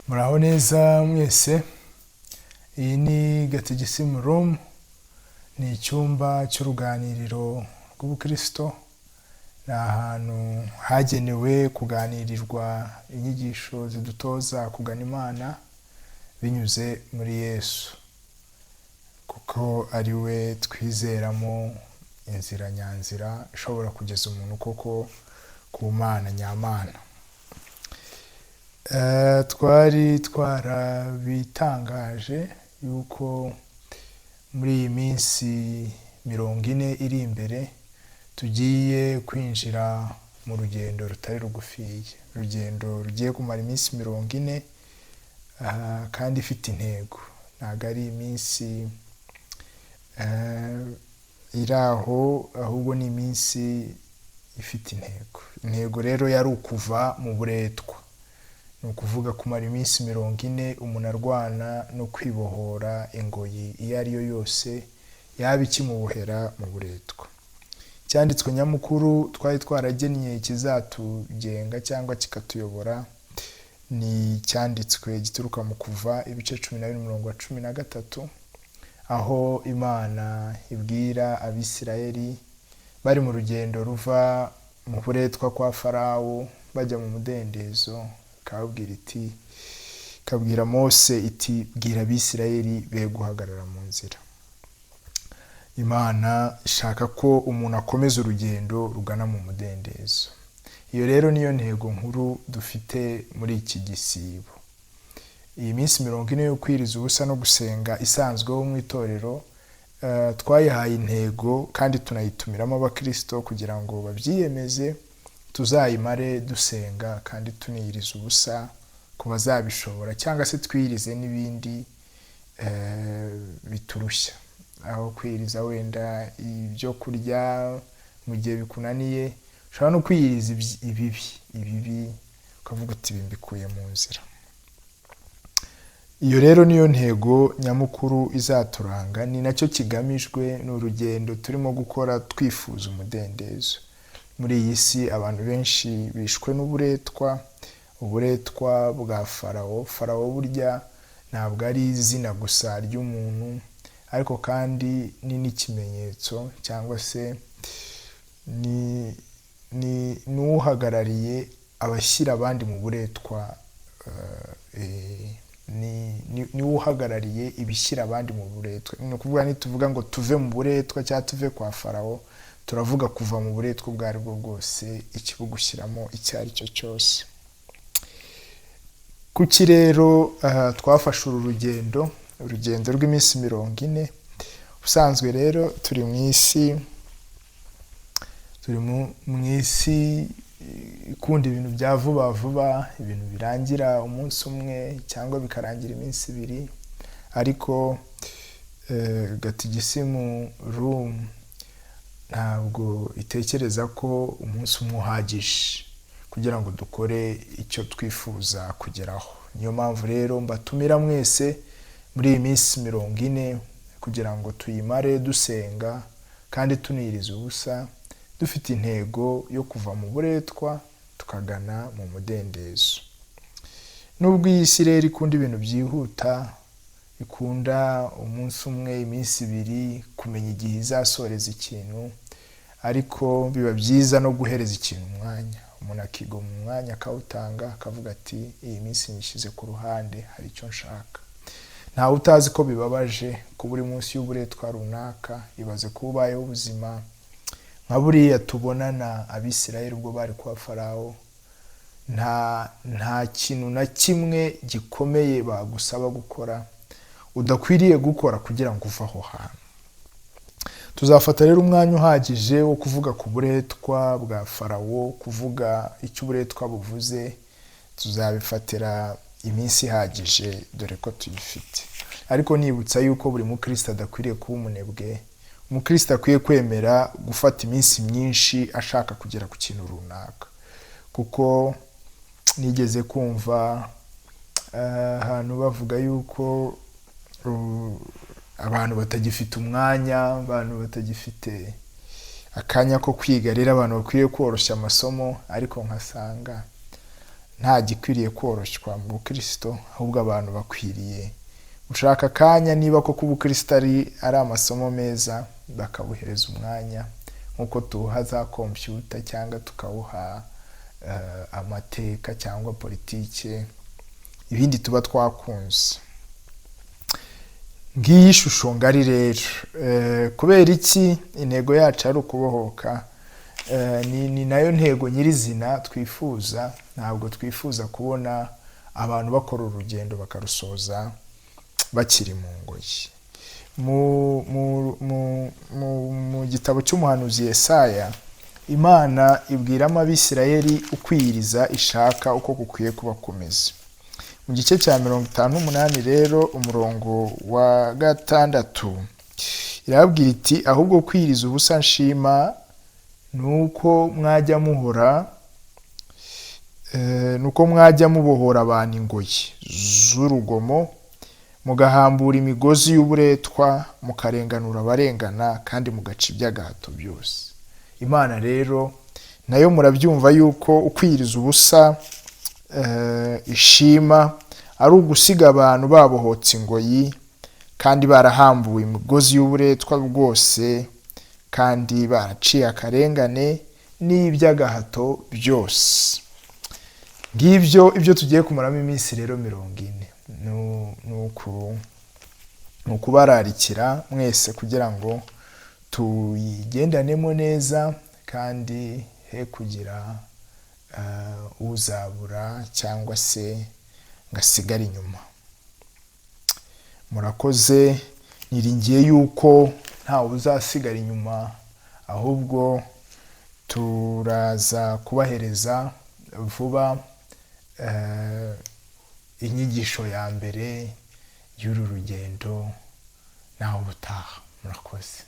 Muraho neza mwese, iyi ni Gatigisimu Room, ni icyumba cy'uruganiriro rw'ubukristo, ni ahantu hagenewe kuganirirwa inyigisho zidutoza kugana Imana binyuze muri Yesu, kuko ari we twizeramo inzira nyanzira ishobora kugeza umuntu koko ku Mana nyamana. Twari twarabitangaje yuko muri iyi minsi 40 iri imbere tugiye kwinjira mu rugendo rutari rugufiya, urugendo rugiye kumara iminsi 40 kandi ifite intego. Ntabwo ari iminsi iri aho, ahubwo ni iminsi ifite intego. Intego rero yari ukuva mu buretwa, ni ukuvuga kumara iminsi 40 umuntu arwana no kwibohora ingoyi iyo ari yo yose yaba ikimubohera mu buretwa. Icyanditswe nyamukuru twari twaragennye kizatugenga cyangwa kikatuyobora ni icyanditswe gituruka mu Kuva ibice 12 umurongo wa 13, aho Imana ibwira Abisirayeli bari mu rugendo ruva mu buretwa kwa Farawo bajya mu mudendezo, ikababwira iti, ikabwira Mose iti bwira Abisirayeli be guhagarara mu nzira. Imana ishaka ko umuntu akomeza urugendo rugana mu mudendezo. Iyo rero niyo ntego nkuru dufite muri iki gisibo. Iyi minsi 40 yo kwiriza ubusa no gusenga isanzweho mu itorero, twayihaye intego kandi tunayitumiramo abakristo kugira ngo babyiyemeze, tuzayimare dusenga kandi tuniyiriza ubusa ku bazabishobora, cyangwa se twiyirize n'ibindi biturushya. Aho kwiyiriza wenda ibyo kurya mu gihe bikunaniye, ushobora no kwiyiriza ibibi ukavuga uti ibi mbikuye mu nzira. Iyo rero niyo ntego nyamukuru izaturanga, ni nacyo kigamijwe, ni urugendo turimo gukora twifuza umudendezo. Muri iyi si abantu benshi bishwe n'uburetwa, uburetwa bwa Farawo. Farawo burya ntabwo ari izina gusa ry'umuntu, ariko kandi ni n'ikimenyetso cyangwa se ni n'uhagarariye abashyira abandi mu buretwa, ni uhagarariye ibishyira abandi mu buretwa. Ni ukuvuga nituvuga ngo tuve mu buretwa cyangwa tuve kwa Farawo, turavuga kuva mu buretwa ubwo ari bwo bwose, ikibugushyiramo icyo ari cyo cyose. Kuki rero twafashe uru rugendo, urugendo rw'iminsi 40? Ubusanzwe rero turi mu isi, turi mu isi ikunda ibintu bya vuba vuba, ibintu birangira umunsi umwe cyangwa bikarangira iminsi ibiri, ariko Gatigisimu Room ntabwo itekereza ko umunsi umwe uhagije kugira ngo dukore icyo twifuza kugeraho. Niyo mpamvu rero mbatumira mwese muri iyi minsi 40 kugira ngo tuyimare dusenga kandi tuniyiriza ubusa, dufite intego yo kuva mu buretwa tukagana mu mudendezo. Nubwo iyi si rero ikunda ibintu byihuta, ikunda umunsi umwe, iminsi ibiri, kumenya igihe izasoreza ikintu, ariko biba byiza no guhereza ikintu umwanya. Umuntu akigomwa umwanya akawutanga, akavuga ati iyi minsi nyishyize ku ruhande, hari icyo nshaka. Ntawe utazi ko bibabaje kuba uri munsi y'uburetwa runaka, ibaze kuba ubayeho ubuzima nka buriya tubonana Abisirayeli ubwo bari kwa Farawo. Nta kintu na kimwe gikomeye bagusaba gukora udakwiriye gukora kugira ngo uve aho hantu. Tuzafata rero umwanya uhagije wo kuvuga ku buretwa bwa Farawo, kuvuga icyo uburetwa buvuze, tuzabifatira iminsi ihagije dore ko tuyifite. Ariko nibutsa yuko buri mukristo adakwiriye kuba umunebwe, umukristo akwiye kwemera gufata iminsi myinshi ashaka kugera ku kintu runaka. Kuko nigeze kumva ahantu bavuga yuko abantu batagifite umwanya, abantu batagifite akanya ko kwiga, rero abantu bakwiye koroshya amasomo, ariko nkasanga Nta gikwiriye koroshywa mu bukristo, ahubwo abantu bakwiriye gushaka akanya, niba koko ubukristo ari amasomo meza, bakabuhereza umwanya nk'uko tuwuha za kompiyuta cyangwa tukawuha amateka cyangwa politike, ibindi tuba twakunze. Ngiyi ishusho ngari rero. Kubera iki intego yacu ari ukubohoka? Ni nayo ntego nyirizina twifuza. Ntabwo twifuza kubona abantu bakora urugendo bakarusoza bakiri mu ngoyi. Mu gitabo cy'umuhanuzi Yesaya, Imana ibwiramo Abisirayeli ukwiyiriza ishaka uko gukwiye kuba kumeze. Mu gice cya 58 rero, umurongo wa 6, irababwira iti: "Ahubwo kwiyiriza ubusa nshima ni uko mwajya muhora ni uko mwajya mubohora abantu ingoyi z'urugomo, mugahambura imigozi y'uburetwa, mukarenganura abarengana, kandi mugaca iby'agahato byose." Imana rero nayo murabyumva yuko ukwiyiriza ubusa ishima ari ugusiga abantu babohotse ingoyi kandi barahambuwe imigozi y'uburetwa bwose, kandi baraciye akarengane n'iby'agahato byose. Ngibyo ibyo tugiye kumaramo iminsi rero 40. Ni ukubararikira mwese kugira ngo tuyigendanemo neza, kandi he kugira uzabura cyangwa se ngo asigare inyuma. Murakoze. Niringiye yuko ntawe uzasigara inyuma, ahubwo turaza kubahereza vuba inyigisho ya mbere y'uru rugendo. Naho ubutaha, murakoze.